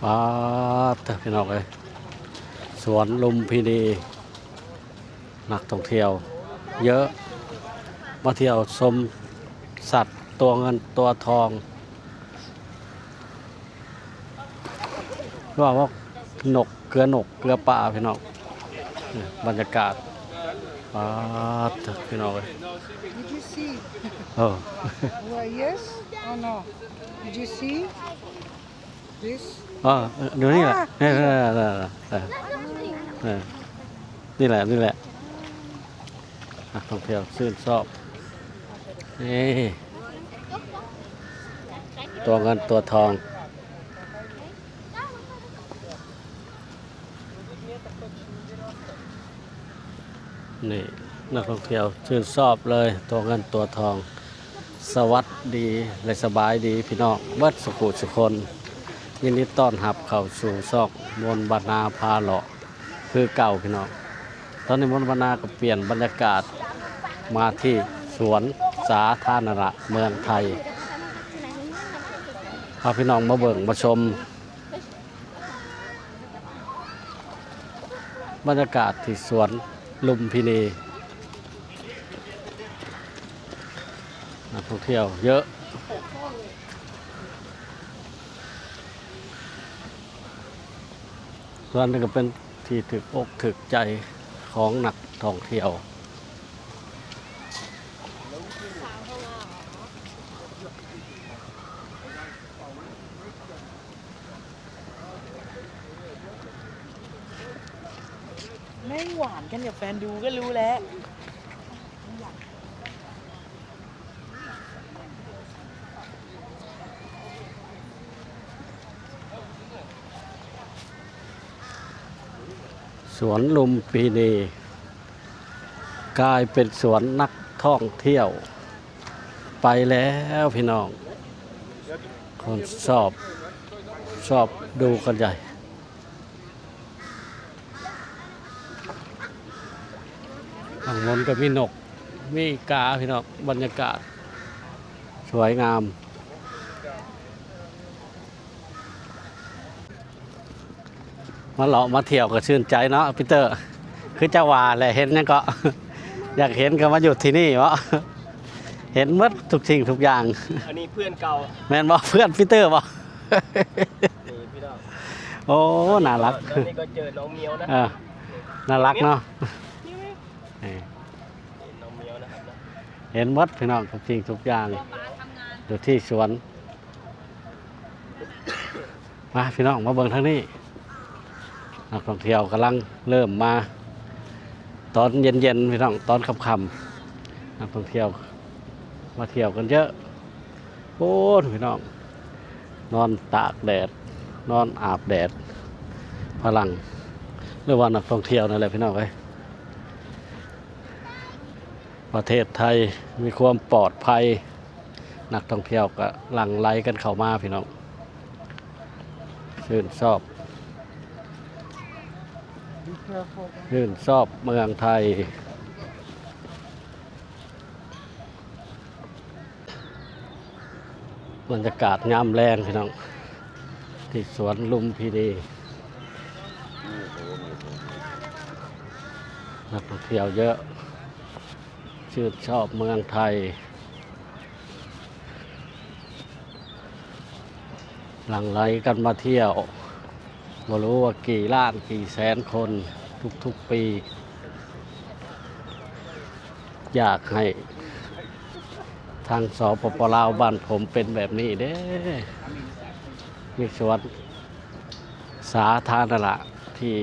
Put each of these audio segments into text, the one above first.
ປາດເທີ ພີ່ນ້ອງເອີຍ ສວນລຸມພິນີ ນັກທ່ອງທ່ຽວເຍອະ ມາທ່ຽວຊົມສັດຕົວເງິນຕົວທອງ ວ່າ ວ່ານົກ ເກືອນົກເກືອປາພີ່ນ້ອງ ນີ້ບັນຍາກາດ ປາດເທີ ພີ່ນ້ອງເອີຍ Did you see? ເອີ Well, yes or no? Did you see this? ເອີ ຢູ່ນີ້ແຫຼະ ອ່າ ນີ້ ນີ້ແຫຼະ ນີ້ແຫຼະ ນີ້ແຫຼະ ນັກທ່ອງທ່ຽວຊື່ນຊອບ ນີ້ ຕົວເງິນຕົວທອງ ນີ້ ນັກທ່ອງທ່ຽວຊື່ນຊອບເລີຍ ຕົວເງິນຕົວທອງ. ສະຫວັດດີ ແລະ ສະບາຍດີພີ່ນ້ອງເບິດສຸຂູສຸຄົນ ຍິນດີຕ້ອນຮັບເຂົ້າສູ່ຊ່ອງມົນບັນນາພາເລາະຄືເກົ່າພີ່ນ້ອງ. ຕອນນີ້ມົນບັນນາກໍປ່ຽນບັນຍາກາດມາທີ່ສວນສາທາລະນະເມືອງໄທ ພາພີ່ນ້ອງມາເບິ່ງມາຊົມ ບັນຍາກາດທີ່ສວນລຸມພິນີ ນັກທ່ອງທ່ຽວເຍອະ ສ່ວນນີ້ກໍເປັນທີ່ຖືກອົກຖືກໃຈຂອງນັກທ່ອງທ່ຽວ. ແມ່ງຫວານກັນກັບແຟນດູກໍຮູ້ແລ້ວ. ສວນລຸມພິນີ ກາຍເປັນສວນນັກທ່ອງທ່ຽວໄປແລ້ວພີ່ນ້ອງ ຄົນຊອບ ຊອບດູກັນໃຫຍ່. ຂ້າງບົນກໍມີນົກ ມີກາພີ່ນ້ອງ ບັນຍາກາດສວຍງາມ. ມາເລາະມາທ່ຽວກໍຊື່ນໃຈເນາະ ປີເຕີ ຄືເຈົ້າວ່າແຫຼະ ເຫັນຫຍັງເກາະ ຢາກເຫັນກໍມາຢູ່ທີ່ນີ້ເນາະ ເຫັນໝົດທຸກສິ່ງທຸກຢ່າງ. ອັນນີ້ເພື່ອນເກົ່າ ແມ່ນບໍ່? ເພື່ອນປີເຕີບໍ່? ນີ້ພີ່ນ້ອງ ໂອ້ ໜ້າລັກ. ຕອນນີ້ກໍເຈີນ້ອງໝຽວນະ ເອີ ໜ້າລັກເນາະ ເອີ ນ້ອງໝຽວນະຄັບເນາະ ເຫັນໝົດພີ່ນ້ອງ ທຸກສິ່ງທຸກຢ່າງຢູ່ທີ່ສວນ. ມາພີ່ນ້ອງ ມາເບິ່ງທາງນີ້ ນັກທ່ອງທ່ຽວກຳລັງເລີ່ມມາ ຕອນເຢັນໆ ພີ່ນ້ອງ ຕອນຄ່ຳໆ ນັກທ່ອງທ່ຽວມາທ່ຽວກັນເຍອະ. ໂອ້ ພີ່ນ້ອງ ນອນຕາກແດດ ນອນອາບແດດ ຝຣັ່ງ ຫຼືວ່ານັກທ່ອງທ່ຽວນັ້ນແຫຼະພີ່ນ້ອງເອີຍ. ປະເທດໄທມີຄວາມປອດໄພ ນັກທ່ອງທ່ຽວກໍຫຼັ່ງໄຫຼກັນເຂົ້າມາພີ່ນ້ອງ ຊື່ນຊອບ ຊື່ນຊອບເມືອງໄທ. ບັນຍາກາດຍາມແລງພີ່ນ້ອງ ທີ່ສວນລຸມພິນີ ນັກທ່ອງທ່ຽວເຍອະ ຊື່ນຊອບເມືອງໄທ ຫຼັ່ງໄຫຼກັນມາທ່ຽວ ບໍ່ຮູ້ວ່າກີ່ລ້ານກີ່ແສນຄົນທຸກໆປີ. ຢາກໃຫ້ທາງ ສປປ ລາວ ບ້ານຜົມເປັນແບບນີ້ເດ້ ມີສວນສາທາລະນະທີ່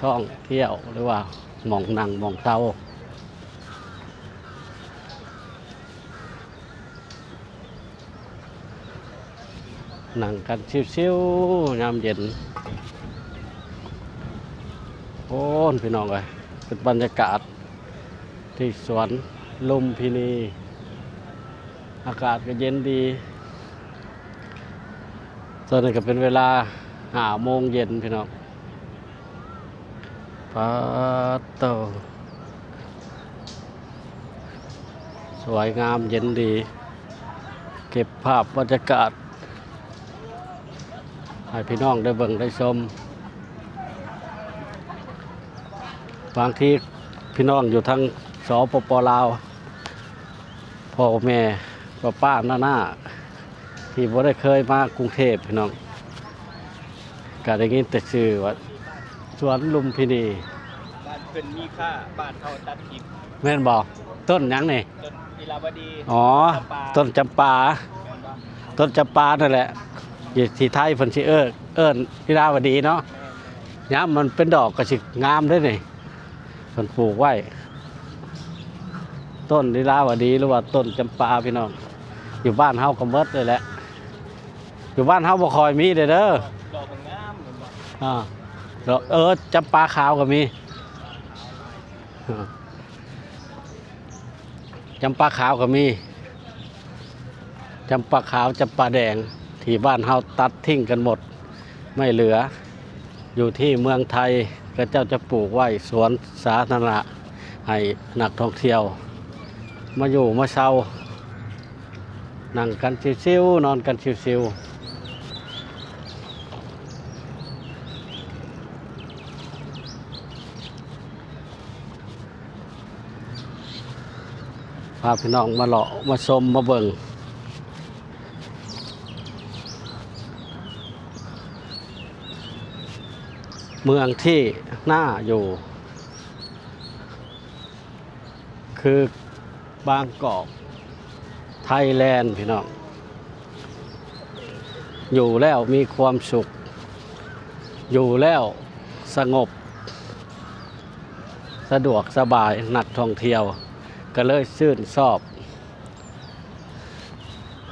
ທ່ອງທ່ຽວ ຫຼືວ່າໝ່ອງນັ່ງໝ່ອງເຊົາ. ນັ່ງກັນຊິວໆ ຍາມເຢັນ. ໂອ້ ພີ່ນ້ອງເອີຍ ເປັນບັນຍາກາດທີ່ສວນລຸມພິນີ ອາກາດກໍເຢັນດີ. ຕອນນີ້ກໍເປັນເວລາຫ້າໂມງເຢັນ ພີ່ນ້ອງ. ປາດໂທ້ ສວຍງາມເຢັນດີ ເກັບພາບບັນຍາກາດ ໃຫ້ພີ່ນ້ອງໄດ້ເບິ່ງໄດ້ຊົມ. ບາງທີພີ່ນ້ອງຢູ່ທາງ ສປປ ລາວ ພໍ່ແມ່ປ້າໆນ້າໆ ທີ່ບໍ່ໄດ້ເຄີຍມາກຸງເທບ ພີ່ນ້ອງ ກະໄດ້ຍິນແຕ່ຊື່ວ່າສວນລຸມພິນີ. ບ້ານເພິ່ນມີຄ່າ ບ້ານເຮົາຕັດຖິ້ມ. ແມ່ນບໍ່? ຕົ້ນຫຍັງນີ້? ຕົ້ນວິລາວະດີ. ອໍ ຈຳປາ. ຕົ້ນຈຳປາ. ແມ່ນບໍ່? ຕົ້ນຈຳປານັ້ນແຫຼະ ຢູ່ທີ່ໄທເພິ່ນຊິເອີ້ນ ເອີ້ນວິລາວະດີເນາະ. ແມ່ນໆ. ຍາມມັນເປັນດອກກໍຊິງາມເດ້ນີ້. ເພິ່ນປູກໄວ້ ຕົ້ນລີລາວະດີ ຫຼືວ່າຕົ້ນຈຳປາ ພີ່ນ້ອງ. ຢູ່ບ້ານເຮົາກໍໝົດເລີຍແຫຼະ. ຢູ່ບ້ານເຮົາບໍ່ຄ່ອຍມີເດ້ ເດີ. ດອກມັນງາມແມ່ນບໍ່? ອ່າ ດອກ ເອີ ຈຳປາຂາວກໍມີ. ອ່າ ຈຳປາຂາວກໍມີ. ຈຳປາຂາວ ຈຳປາແດງ ທີ່ບ້ານເຮົາຕັດຖິ້ມກັນໝົດ ໄມ່ເຫຼືອ. ຢູ່ທີ່ເມືອງໄທ ເຂົາເຈົ້າຈະປູກໄວ້ສວນສາທາລະນະ ໃຫ້ນັກທ່ອງທ່ຽວມາຢູ່ມາເຊົາ ນັ່ງກັນຊິວໆ ນອນກັນຊິວໆ. ພາພີ່ນ້ອງມາເລາະມາຊົມມາເບິ່ງ ເມືອງທີ່ໜ້າຢູ່ ຄືບາງກອກ ໄທແລນ ພີ່ນ້ອງ. ຢູ່ແລ້ວມີຄວາມສຸກ ຢູ່ແລ້ວສະຫງົບ ສະດວກສະບາຍ ນັກທ່ອງທ່ຽວກໍເລີຍຊື່ນຊອບ.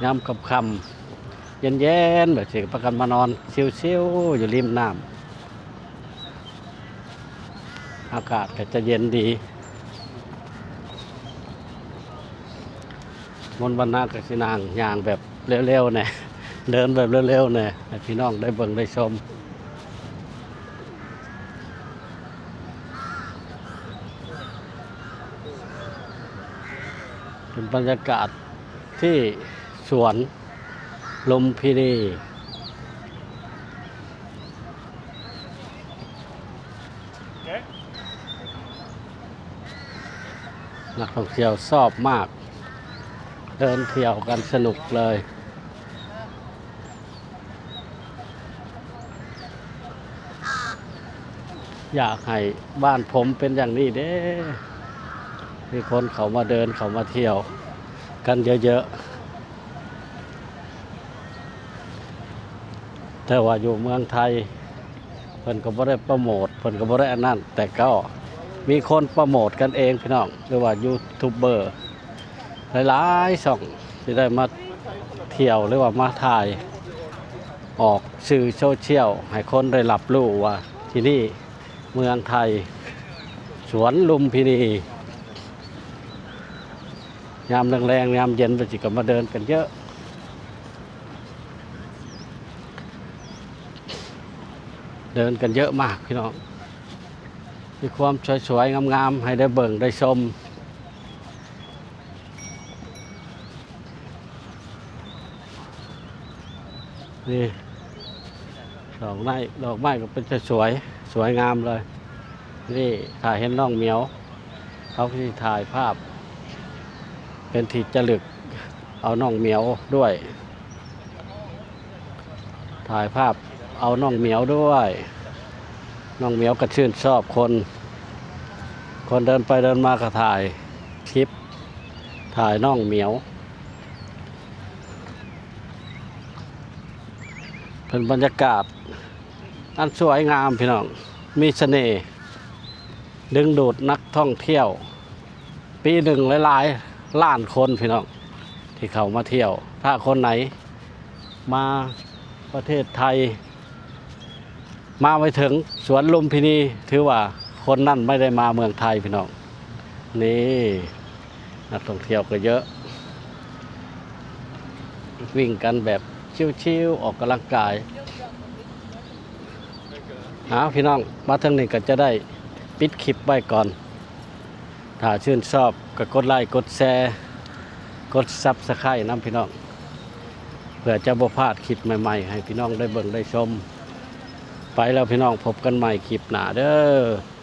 ຍາມຄ່ຳໆ ເຢັນໆ ແບບຊີ້ ພາກັນມານອນຊິວໆ ຢູ່ລິມນ້ຳ ອາກາດກໍຈະເຢັນດີ. ມົນວັນນາກໍຊິນັ່ງຍ່າງແບບເລັວໆ ແດ່ ເດີນແບບເລັວໆ ແດ່ ໃຫ້ພີ່ນ້ອງໄດ້ເບິ່ງໄດ້ຊົມ. ເປັນບັນຍາກາດທີ່ສວນລຸມພິນີ. ນັກທ່ອງທ່ຽວຊອບມາກ ເດີນທ່ຽວກັນສະໜຸກເລີຍ. ຢາກໃຫ້ບ້ານຜົມເປັນຢ່າງນີ້ເດ້ ມີຄົນເຂົ້າມາເດີນ ເຂົ້າມາທ່ຽວກັນເຍີະໆ. ແຕ່ວ່າຢູ່ເມືອງໄທ ເພິ່ນກໍບໍ່ໄດ້ໂປຣໂມດ ເພິ່ນກໍບໍ່ໄດ້ອັນນັ້ນ ແຕ່ກໍມີຄົນໂປຣໂມດກັນເອງ ພີ່ນ້ອງ ຫຼືວ່າຢູທູບເບີ ຫຼາຍໆຊ່ອງ ທີ່ໄດ້ມາທ່ຽວ ຫຼືວ່າມາຖ່າຍອອກສື່ໂຊຊຽວ ໃຫ້ຄົນໄດ້ຮັບຮູ້ວ່າທີ່ນີ້ເມືອງໄທ ສວນລຸມພິນີ. ຍາມແລງໆ ຍາມເຢັນ ເພິ່ນຊິກໍມາເດີນກັນເຍີະ ເດີນກັນເຍີະມາກ ພີ່ນ້ອງ. ມີຄວາມສວຍໆງາມໆ ໃຫ້ໄດ້ເບິ່ງໄດ້ຊົມ. ນີ້ ດອກໄມ້ ດອກໄມ້ກໍເປັນຕາສວຍ ສວຍງາມເລີຍ. ນີ້ຖ້າເຫັນນ້ອງໝຽວ ເຂົາກໍຊິຖ່າຍພາບເປັນທີ່ຈະລຶກ ເອົານ້ອງໝຽວດ້ວຍ. ຖ່າຍພາບເອົານ້ອງໝຽວດ້ວຍ. ນ້ອງໝຽວກໍຊື່ນຊອບຄົນ ຄົນເດີນໄປເດີນມາກໍຖ່າຍຄລິບ ຖ່າຍນ້ອງໝຽວ. ເປັນບັນຍາກາດອັນສວຍງາມ ພີ່ນ້ອງ ມີສະເໜ່ ດຶງດູດນັກທ່ອງທ່ຽວ ປີໜຶ່ງຫຼາຍໆລ້ານຄົນ ພີ່ນ້ອງ ທີ່ເຂົ້າມາທ່ຽວ. ຖ້າຄົນໃດມາປະເທດໄທ ມາໄປເຖິງສວນລຸມພິນີ ຖືວ່າຄົນນັ້ນໄມ່ໄດ້ມາເມືອງໄທ ພີ່ນ້ອງ. ນີ້ ນັກທ່ອງທ່ຽວກໍເຍີະ ວິ່ງກັນແບບຊິວໆ ອອກກຳລັງກາຍ. ເອົາ ພີ່ນ້ອງ ມາເຖິງນີ້ກໍຈະໄດ້ປິດຄລິບໄວ້ກ່ອນ. ຖ້າຊື່ນຊອບກໍກົດໄລ ກົດແຊ ກົດຊັບສະໄຄນຳ ພີ່ນ້ອງ. ເພື່ອຈະບໍ່ພາດຄລິບໃໝ່ໆ ໃຫ້ພີ່ນ້ອງໄດ້ເບິ່ງໄດ້ຊົມ. ໄປແລ້ວພີ່ນ້ອງ, ພົບກັນໃໝ່ຄລິບໜ້າເດີ້.